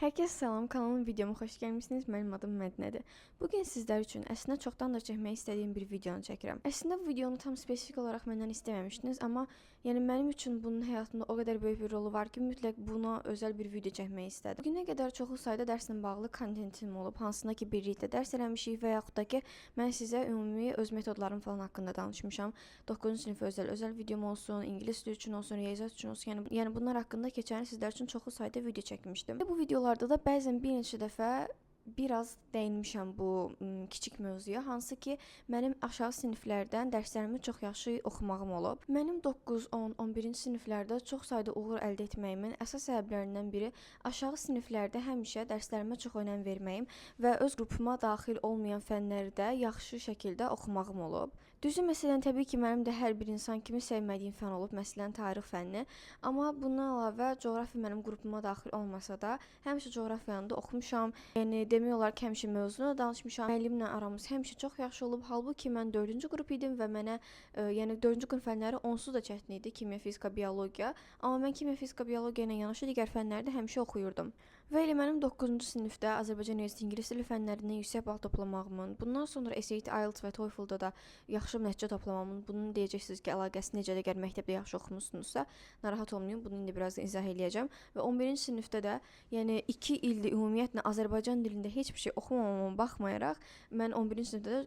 Herkese salam, kanalıma, videoma xoş gəlmisiniz. Mənim adım Mədinədir. Bugün sizlər üçün əslində çoxdandır çəkmək istədiyim bir videonu çəkirəm. Əslində bu videonu tam spesifik olaraq məndən istəməmişdiniz, amma yəni mənim üçün bunun həyatımda o qədər böyük bir rolu var ki, mütləq buna özəl bir video çəkmək istədim. Bugünə qədər çoxlu sayda dərslə bağlı kontentim olub, hansında ki birlikdə dərs eləmişik və yaxud da ki mən sizə ümumi öz metodlarım falan haqqında danışmışam. 9-cu sinifə özəl videom olsun, ingilis dili üçün olsun, riyaziyyat üçün olsun, yəni bunlar haqqında keçən il sizlər üçün çoxlu sayda video çəkmişdim. Və bu videolarda da bəzən bir neçə dəfə biraz dəyinmişəm bu kiçik mövzuya, hansı ki mənim aşağı siniflərdən dərslərimi çox yaxşı oxumağım olub. Mənim 9, 10, 11-ci siniflərdə çox sayda uğur əldə etməyimin əsas səbəblərindən biri aşağı siniflərdə həmişə dərslərimə çox önəm verməyim və öz qrupuma daxil olmayan fənləri də yaxşı şəkildə oxumağım olub. Düzü, məsələn, təbii ki, mənim də hər bir insan kimi sevmədiyim fən olub, məsələn, tarix fənni. Amma bundan əlavə coğrafiya mənim qrupuma daxil olmasa da, həmişə coğrafiyanı da oxumuşam. Yəni demək olar ki, həmişə mövzunu da danışmışam. Müəllimlə aramız həmişə çox yaxşı olub. Halbuki mən 4-cü qrup idim və mənə yəni 4-cü qrup fənləri onsuz da çətin idi, kimya, fizika, biologiya. Amma mən kimya, fizika, biologiya ilə yanaşı digər fənləri də həmişə oxuyurdum. Və elə mənim 9-cu sinifdə Azərbaycan Universiteti ingilis dili fənlərindən yüksək bal toplamağımın, bundan sonra SAT, IELTS və TOEFL-da da yaxşı nəticə toplamamın, bunun deyəcəksiniz ki, əlaqəsi necədir, əgər məktəbdə yaxşı oxumusunuzsa, narahat olmayın, bunu indi biraz izah eləyəcəm. Və 11-ci sinifdə də, yəni 2 ildir ümumiyyətlə Azərbaycan dilində heç bir şey oxumamama baxmayaraq, mən 11-ci sinifdə də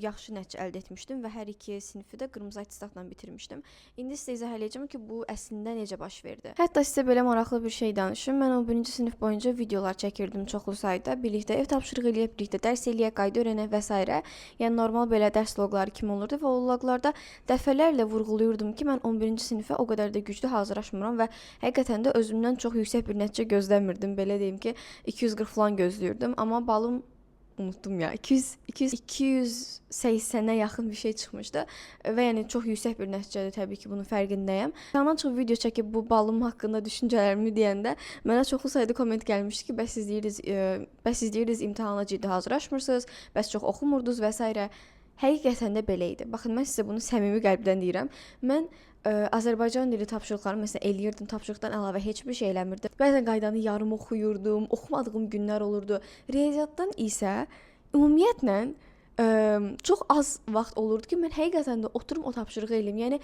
yaxşı nəticə əldə etmişdim və hər iki sinifi də qırmızı attestatla bitirmişdim. İndi sizə izah eləyəcəm ki, bu əslində necə baş verdi. Hətta sizə belə maraqlı bir şey danışım. Mən 11-ci sinif boyunca videolar çəkirdim çoxlu sayda. Birlikdə ev tapşırığı eləyək, birlikdə dərs eləyək, qayda öyrənək və s. Yəni normal belə dərs vloqları kimi olurdu və o vloqlarda dəfələrlə vurğulayırdım ki, mən 11-ci sinifə o qədər də güclü hazırlaşmıram və həqiqətən də özümdən çox yüksək bir nəticə gözləmirdim. Belə deyim ki, 240 falan gözləyirdim, amma balım unutdum ya. 200 200 280-ə yaxın bir şey çıxmışdı və yəni çox yüksək bir nəticədir, təbii ki, bunun fərqindəyəm. Kanaldan çıxıb video çəkib bu balım haqqında düşüncələrimi deyəndə mənə çoxlu sayda komment gəlmişdi ki, bəs siz deyirdiniz imtahana ciddi hazırlaşmırsınız, bəs çox oxumurdunuz və s. Həqiqətən də belə idi. Baxın, mən sizə bunu səmimi qəlbdən deyirəm. Mən Azərbaycan dili tapşırıqları məsələn eləyirdim, tapşırıqdan əlavə heç bir şey eləmirdim. Bəzən qaydanı yarım oxuyurdum, oxumadığım günlər olurdu. Riyaziyyatdan isə ümumiyyətlə çox az vaxt olurdu ki, mən həqiqətən də oturum o tapşırığı eləyim. Yəni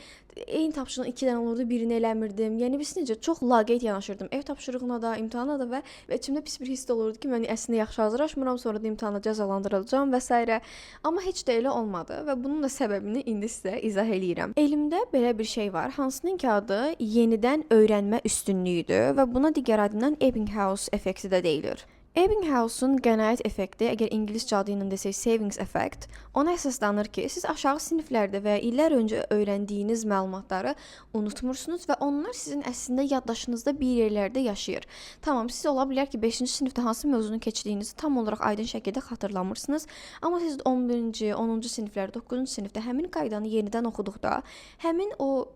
eyni tapşırığın 2 dənə olurdu, birini eləmirdim. Yəni bilirsiniz necə, çox laqeyd yanaşırdım ev tapşırığına da, imtahana da və içimdə pis bir hiss də olurdu ki, mən əslində yaxşı hazırlaşmıram, sonra da imtahanda cəzalandırılacağam və s. Amma heç də elə olmadı və bunun da səbəbini indi sizə izah eləyirəm. Elmdə belə bir şey var, hansının ki adı yenidən öyrənmə üstünlüyüdür və buna digər adı ilə Ebbinghaus effekti də deyilir. Ebbinghaus'un qənaət effekti, əgər ingiliscə adı ilə desək savings effect, ona əsaslanır ki, siz aşağı siniflərdə və ya illər öncə öyrəndiyiniz məlumatları unutmursunuz və onlar sizin əslində yaddaşınızda bir yerlərdə yaşayır. Tamam, siz ola bilər ki, 5-ci sinifdə hansı mövzunu keçdiyinizi tam olaraq aydın şəkildə xatırlamırsınız, amma siz 11-ci, 10-cu siniflərdə, 9-cu sinifdə həmin qaydanı yenidən oxuduqda, həmin o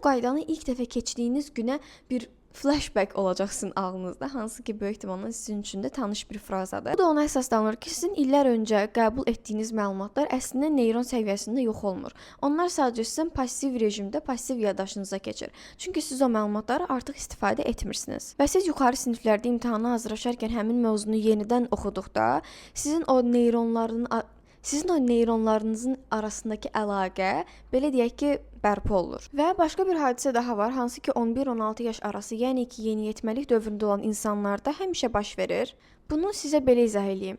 qaydanı ilk dəfə keçdiyiniz günə bir flashback olacaq sizin ağlınızda, hansı ki böyük ehtimalla sizin üçün də tanış bir frazadır. Bu da ona əsaslanır ki, sizin illər öncə qəbul etdiyiniz məlumatlar əslində neyron səviyyəsində yox olmur. Onlar sadəcə sizin passiv rejimdə, passiv yaddaşınıza keçir. Çünki siz o məlumatları artıq istifadə etmirsiniz. Və siz yuxarı siniflərdə imtahana hazırlaşarkən həmin mövzunu yenidən oxuduqda, sizin o neyronlarınızın arasındakı əlaqə, belə deyək ki, bərpa olunur. Və başqa bir hadisə daha var, hansı ki 11-16 yaş arası, yəni ki, yeniyetməlik dövründə olan insanlarda həmişə baş verir. Bunu sizə belə izah eləyim.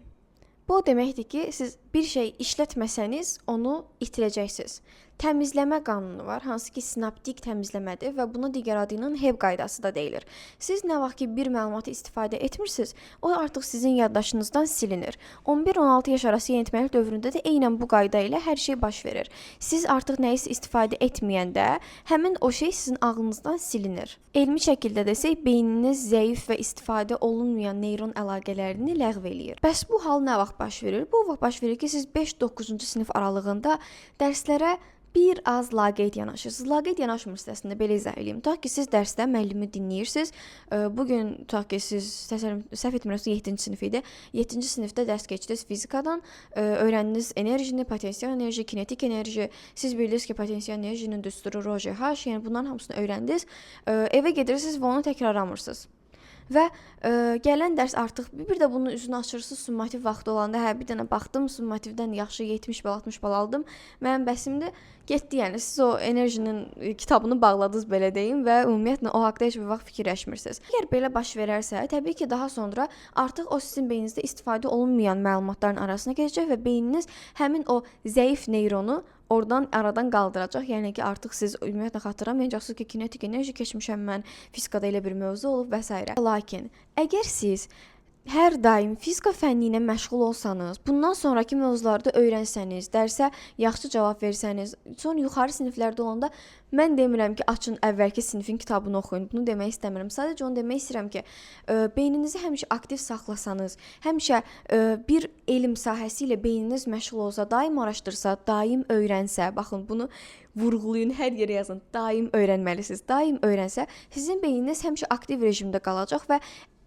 Bu o deməkdir ki, siz bir şey işlətməsəniz, onu itirəcəksiniz. Təmizləmə qanunu var, hansı ki sinaptik təmizləmədir və buna digər adı ilə Hebb qaydası da deyilir. Siz nə vaxt ki bir məlumatı istifadə etmirsiniz, o artıq sizin yaddaşınızdan silinir. 11-16 yaş arası yeniyetməlik dövründə də eynən bu qayda ilə hər şey baş verir. Siz artıq nəyisə istifadə etməyəndə həmin o şey sizin ağlınızdan silinir. Elmi şəkildə desək, beyniniz zəif və istifadə olunmayan neyron əlaqələrini ləğv eləyir. Bəs bu hal nə vaxt baş verir? Bu vaxt baş verir ki, siz 5-9-cu sinif aralığında dərslərə bir az laqeyd yanaşırsınız. Laqeyd yanaşmırsınız əslində, belə izah eləyim. Tutaq ki, siz dərsdə müəllimi dinləyirsiniz. Bu gün tutaq ki, siz təsəvvür, səhv etmirəmsə 7-ci sinif idi. 7-ci sinifdə dərs keçdiniz fizikadan. Öyrəndiniz enerjini, potensial enerji, kinetik enerji. Siz bildiniz ki, potensial enerjinin düsturu rho G H, yəni bunların hamısını öyrəndiniz. Evə gedirsiniz və onu təkrarlamırsınız. Və gələn dərs artıq bir də bunun üzünü açırsınız summativ vaxtı olanda, hə, bir dənə baxdım, summativdən yaxşı 70 bal, 60 bal aldım. Mənim bəsimdir. Getdi, yəni siz o enerjinin kitabını bağladınız belə deyim və ümumiyyətlə o haqqda heç bir vaxt fikirləşmirsiniz. Əgər belə baş verərsə, təbii ki, daha sonra artıq o sizin beyninizdə istifadə olunmayan məlumatların arasına keçəcək və beyniniz həmin o zəif neyronu oradan aradan qaldıracaq. Yəni ki, artıq siz ümumiyyətlə xatırlamayacaqsınız ki, kinetik enerji keçmişəm mən, fizikada elə bir mövzu olub və s. Lakin əgər siz hər daim fizika fənni ilə məşğul olsanız, bundan sonrakı mövzularda öyrənsəniz, dərsə yaxşı cavab versəniz, sonra yuxarı siniflərdə olanda mən demirəm ki, açın əvvəlki sinifin kitabını oxuyun. Bunu demək istəmirəm. Sadəcə onu demək istəyirəm ki, beyninizi həmişə aktiv saxlasanız, həmişə bir elm sahəsi ilə beyniniz məşğul olsa, daim araşdırsa, daim öyrənsə, baxın bunu vurğulayın, hər yerə yazın. Daim öyrənməlisiniz. Daim öyrənsə, sizin beyniniz həmişə aktiv rejimdə qalacaq və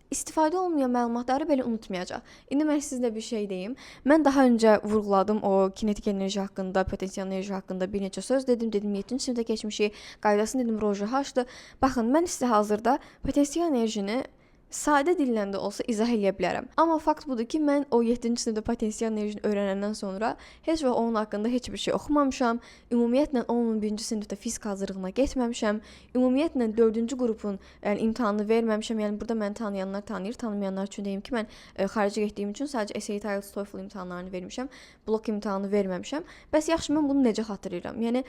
istifadə olunmayan məlumatları belə unutmayacaq. İndi mən sizinlə bir şey deyim. Mən daha öncə vurğuladım o kinetik enerji haqqında, potensial enerji haqqında bir neçə söz dedim. Dedim 7-ci sinifdə keçmişik, qaydasını dedim Roja H-dır. Baxın, mən sizə hazırda potensial enerjini sadə dillə də olsa izah eləyə bilərəm. Amma fakt budur ki, mən o 7-ci sinifdə potensial enerjini öyrənəndən sonra heç vaxt onun haqqında heç bir şey oxumamışam. Ümumiyyətlə 11-ci sinifdə fizika hazırlığına getməmişəm. Ümumiyyətlə 4-cü qrupun, yəni imtahanını verməmişəm. Yəni burada məni tanıyanlar tanıyır, tanımayanlar üçün deyim ki, mən xaricə getdiyim üçün sadəcə SAT, IELTS, TOEFL imtahanlarını vermişəm. Blok imtahanı verməmişəm. Bəs yaxşı, mən bunu necə xatırlayıram? Yəni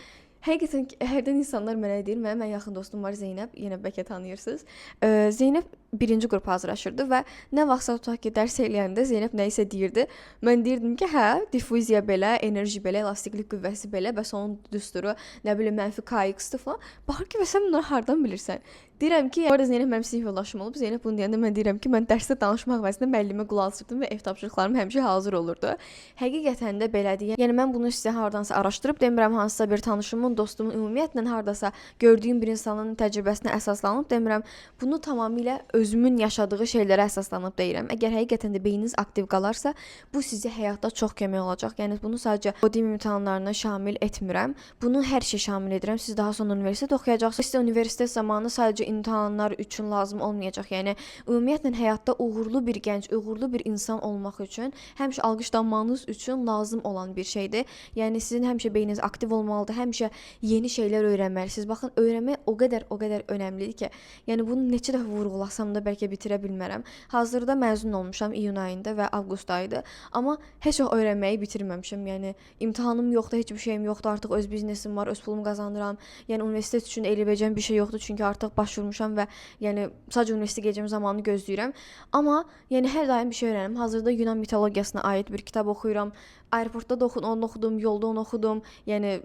həqiqətən hərdən insanlar mənə deyir, mənim ən yaxın dostum var Zeynəb, yenə bəlkə tanıyırsınız. Zeynəb birinci qrupa hazırlaşırdı və nə vaxtsa tutaq ki, dərs eləyəndə Zeynəb nə isə deyirdi. Mən deyirdim ki, hə, difuziya belə, enerji belə, elastiklik qüvvəsi belə, bəs onun düsturu, nə bilim, mənfi KX-dir falan. Baxır ki, bəs sən bunları hardan bilirsən? Deyirəm ki, orada Zeynəb mənim sinif yoldaşım olub. Zeynəb bunu deyəndə mən deyirəm ki, mən dərsdə danışmaq əvəzinə müəllimə qulaq asırdım və ev tapşırıqlarım həmişə hazır olurdu. Həqiqətən də belədir. Yəni mən bunu sizə hardansa araşdırıb demirəm, hansısa bir tanışımın, dostumun, ümumiyyətlə hardasa gördüyüm bir insanın təcrübəsinə əsaslanıb demirəm. Bunu tamamilə özümün yaşadığı şeylərə əsaslanıb deyirəm. Əgər həqiqətən də beyniniz aktiv qalarsa, bu sizə həyatda çox kömək olacaq. Yəni bunu sadəcə o imtahanlarına şamil etmirəm. Bunu hər şey şamil edirəm. Siz daha sonra universitet oxuyacaqsınız. Sizə universitet zamanı sadəcə imtahanlar üçün lazım olmayacaq. Yəni ümumiyyətlə həyatda uğurlu bir gənc, uğurlu bir insan olmaq üçün, həmişə alqışlanmanız üçün lazım olan bir şeydir. Yəni sizin həmişə beyniniz aktiv olmalıdır, həmişə yeni şeylər öyrənməlisiniz. Baxın, öyrənmək o qədər önəmlidir ki, yəni bunu neçə dəfə vurğulasam da bəlkə bitirə bilmərəm. Hazırda məzun olmuşam iyun ayında və avqust ayıdır. Amma heç vaxt öyrənməyi bitirməmişəm. Yəni imtahanım yoxdur, heç bir şeyim yoxdur. Artıq öz biznesim var, öz pulumu qazanıram. Yəni universitet üçün elə biləcəyim bir şey yoxdur, çünki artıq başvurmuşam və yəni sadəcə universitetə gedəcəyim zamanı gözləyirəm. Amma yəni hər daim bir şey öyrənirəm. Hazırda Yunan mitologiyasına aid bir kitab oxuyuram. Aeroportda da onu oxudum, yolda onu oxudum. Yəni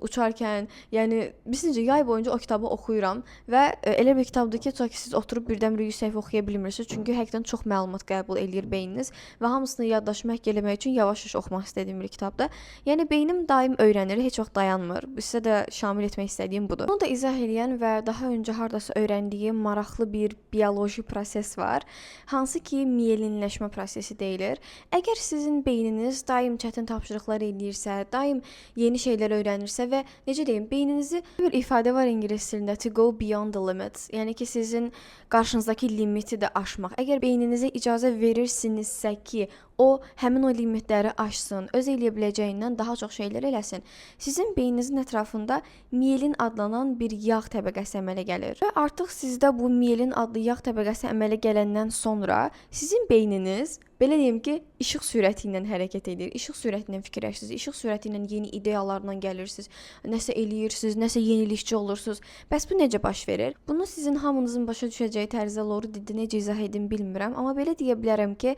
uçarkən, yəni bilirsiniz, yay boyunca o kitabı oxuyuram və elə bir kitabdır ki, tutaq ki, siz oturub birdən-birə 100 səhifə oxuya bilmirsiniz. Çünki həqiqətən çox məlumat qəbul eləyir beyniniz və hamısını yaddaşıma həkk eləmək üçün yavaş-yavaş oxumaq istədiyim bir kitabdır. Yəni beynim daim öyrənir, heç vaxt dayanmır. Sizə də şamil etmək istədiyim budur. Bunu da izah eləyən və daha öncə hardasa öyrəndiyim maraqlı bir bioloji proses var, hansı ki mielinləşmə prosesi deyilir. Əgər sizin beyniniz daim çətin tapşırıqlar eləyirsə, daim yeni şeylər öyrənirsə və necə deyim, beyninizi, bir ifadə var ingilis dilində, to go beyond the limits. Yəni ki, sizin qarşınızdakı limiti də aşmaq. Əgər beyninizə icazə verirsinizsə ki, o həmin o limitləri aşsın, öz eləyə biləcəyindən daha çox şeylər eləsin, sizin beyninizin ətrafında mielin adlanan bir yağ təbəqəsi əmələ gəlir. Və artıq sizdə bu mielin adlı yağ təbəqəsi əmələ gələndən sonra sizin beyniniz, belə deyim ki, işıq sürəti ilə hərəkət edir. İşıq sürəti ilə fikirləşirsiniz, işıq sürəti ilə yeni ideyalarla gəlirsiniz, nəsə eləyirsiniz, nəsə yenilikçi olursunuz. Bəs bu necə baş verir? Bunu sizin hamınızın başa düşəcəyi tərzdə loru dildə necə izah edim bilmirəm, amma belə deyə bilərəm ki,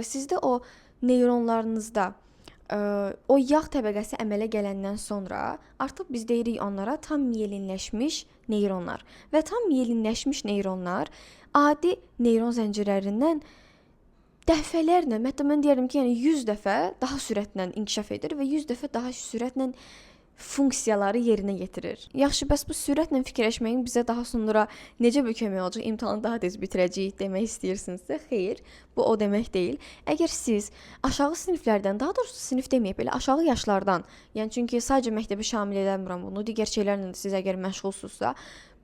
sizdə o neyronlarınızda o yağ təbəqəsi əmələ gələndən sonra artıq biz deyirik onlara tam mielinləşmiş neyronlar. Və tam mielinləşmiş neyronlar adi neyron zəncirlərindən dəfələrlə, hətta mən deyərdim ki, yəni 100 dəfə daha sürətlə inkişaf edir və 100 dəfə daha sürətlə funksiyaları yerinə yetirir. Yaxşı, bəs bu sürətlə fikirləşməyin bizə daha sonra necə bir kömək olacaq? İmtahanı daha tez bitirəcəyik demək istəyirsinizsə, xeyr, bu o demək deyil. Əgər siz aşağı siniflərdən, daha doğrusu sinif deməyək belə, aşağı yaşlardan, yəni çünki sadəcə məktəbə şamil eləmirəm bunu, digər şeylərlə də siz əgər məşğulsunuzsa,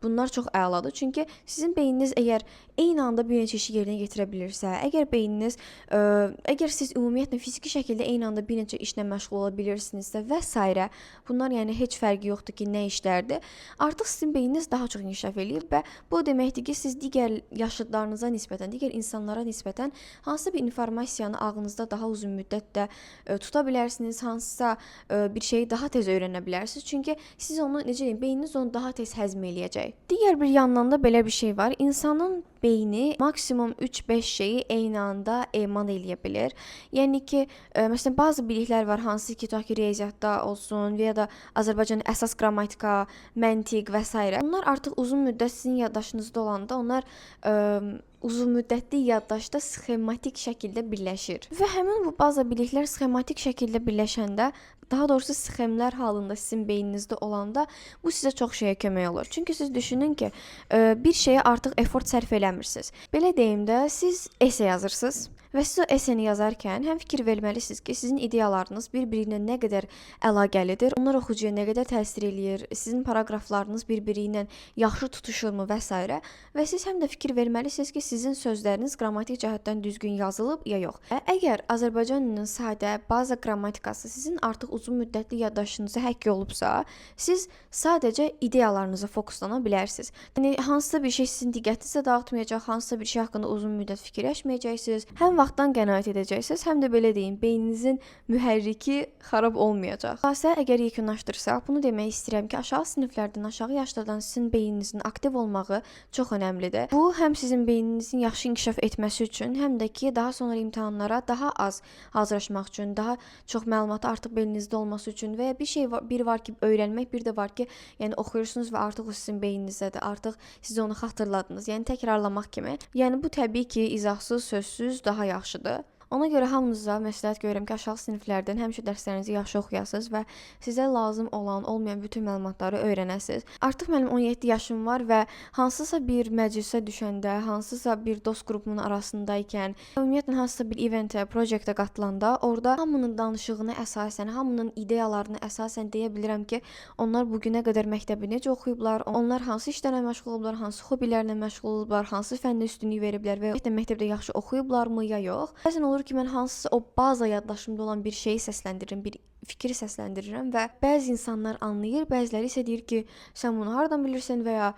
bunlar çox əladır. Çünki sizin beyniniz əgər eyni anda bir neçə işi yerinə yetirə bilirsə, əgər beyniniz, əgər siz ümumiyyətlə fiziki şəkildə eyni anda bir neçə işlə məşğul ola bilirsinizsə və sairə, bunlar yəni heç fərqi yoxdur ki, nə işlərdir. Artıq sizin beyniniz daha çox inkişaf eləyib və bu o deməkdir ki, siz digər yaşıdlarınıza nisbətən, digər insanlara nisbətən hansısa bir informasiyanı ağlınızda daha uzun müddətdə tuta bilərsiniz, hansısa bir şeyi daha tez öyrənə bilərsiniz. Çünki siz onu, necə deyim, beyniniz onu daha tez həzm eləyəcək. Digər bir yandan da belə bir şey var. İnsanın beyni maksimum 3-5 şeyi eyni anda emal eləyə bilir. Yəni ki, məsələn, bəzi biliklər var, hansı ki, tutaq ki, riyaziyyatda olsun və ya da Azərbaycanın əsas qrammatika, məntiq və s. Bunlar artıq uzun müddət sizin yaddaşınızda olanda onlar uzun müddətli yaddaşda sxematik şəkildə birləşir. Və həmin bu baza biliklər sxematik şəkildə birləşəndə, daha doğrusu sxemlər halında sizin beyninizdə olanda bu sizə çox şeyə kömək olur. Çünki siz düşünün ki, bir şeyə artıq effort sərf eləmirsiniz. Belə deyim də, siz esse yazırsınız və siz o esseni yazarkən həm fikir verməlisiniz ki, sizin ideyalarınız bir-biri ilə nə qədər əlaqəlidir, onlar oxucuya nə qədər təsir eləyir, sizin paraqraflarınız bir-biri ilə yaxşı tutuşurmu və s. Və siz həm də fikir verməlisiniz ki, sizin sözləriniz qrammatik cəhətdən düzgün yazılıb ya yox. Əgər Azərbaycan dilinin sadə baza qrammatikası sizin artıq uzun müddətli yaddaşınıza həkk olubsa, siz sadəcə ideyalarınıza fokuslana bilərsiniz. Yəni hansısa bir şey sizin diqqətinizi dağıtmayacaq, hansısa bir şey haqqında uzun müddət fikirləşməyəcəksiniz. Həm vaxtdan qənaət edəcəksiniz, həm də belə deyim, beyninizin mühərriki xarab olmayacaq. Xülasə, əgər yekunlaşdırsaq, bunu demək istəyirəm ki, aşağı siniflərdən, aşağı yaşlardan sizin beyninizin aktiv olmağı çox önəmlidir. Bu həm sizin beyninizin yaxşı inkişaf etməsi üçün, həm də ki, daha sonra imtahanlara daha az hazırlaşmaq üçün, daha çox məlumatı artıq beyninizdə olması üçün və ya bir şey var, bir var ki, öyrənmək, bir də var ki, yəni oxuyursunuz və artıq o sizin beyninizdədir. Artıq siz onu xatırladınız. Yəni təkrarlamaq kimi. Yəni bu təbii ki, izahsız, sözsüz daha yaxşıdır. Ona görə hamınıza məsləhət görürəm ki, aşağı siniflərdən həmişə dərslərinizi yaxşı oxuyasınız və sizə lazım olan, olmayan bütün məlumatları öyrənəsiniz. Artıq mənim 17 yaşım var və hansısa bir məclisə düşəndə, hansısa bir dost qrupumun arasındaykən, ümumiyyətlə hansısa bir eventə, proyektə qatılanda, orada hamının danışığına əsasən, hamının ideyalarına əsasən deyə bilirəm ki, onlar bu günə qədər məktəbi necə oxuyublar, onlar hansı işlərlə məşğul olublar, hansı hobbilərlə məşğul olublar, hansı fəndə üstünlük veriblər və ümumiyyətlə məktəbdə yaxşı oxuyublarmı ya yox. Bəzən olur ki, mən hansısa o baza yaddaşımda olan bir şeyi səsləndirirəm, bir fikri səsləndirirəm və bəzi insanlar anlayır, bəziləri isə deyir ki, sən bunu hardan bilirsən və ya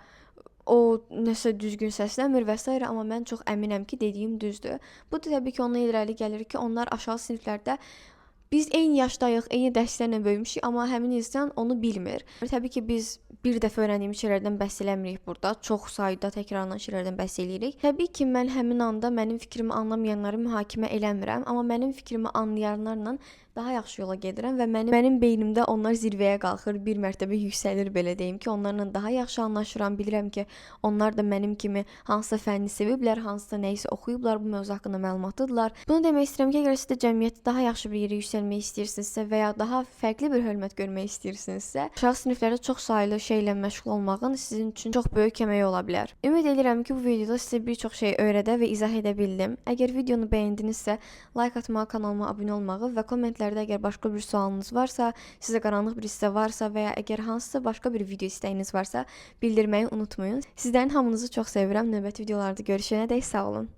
o nəsə düzgün səslənmir və s. Amma mən çox əminəm ki, dediyim düzdür. Bu da təbii ki, ondan irəli gəlir ki, onlar aşağı siniflərdə biz eyni yaşdayıq, eyni dərslərlə böyümüşük, amma həmin insan onu bilmir. Təbii ki, biz bir dəfə öyrəndiyimiz şeylərdən bəhs eləmirik burada. Çox sayda təkrarlanan şeylərdən bəhs eləyirik. Təbii ki, mən həmin anda mənim fikrimi anlamayanları mühakimə eləmirəm, amma mənim fikrimi anlayanlarla daha yaxşı yola gedirəm və mənim beynimdə onlar zirvəyə qalxır, bir mərtəbə yüksəlir belə deyim ki, onlarla daha yaxşı anlaşıram, bilirəm ki, onlar da mənim kimi hansısa fənni seviblər, hansısa nəyisə oxuyublar, bu mövzu haqqında məlumatlıdırlar. Bunu demək istəyirəm ki, əgər siz də cəmiyyətdə daha yaxşı bir yerə yüksəlmək istəyirsinizsə və ya daha fərqli bir hörmət görmək istəyirsinizsə, aşağı siniflərdə çox saylı şeylə məşğul olmağın sizin üçün çox böyük köməyi ola bilər. Ümid edirəm ki, bu videoda sizə bir çox şey öyrədə və izah edə bildim. Əgər videonu bəyəndinizsə, like atmağı, kanalıma abunə olmağı və kommentlərdə əgər başqa bir sualınız varsa, sizə qaranlıq bir hissə varsa və ya əgər hansısa başqa bir video istəyiniz varsa, bildirməyi unutmayın. Sizlərin hamınızı çox sevirəm. Növbəti videolarda görüşənədək sağ olun.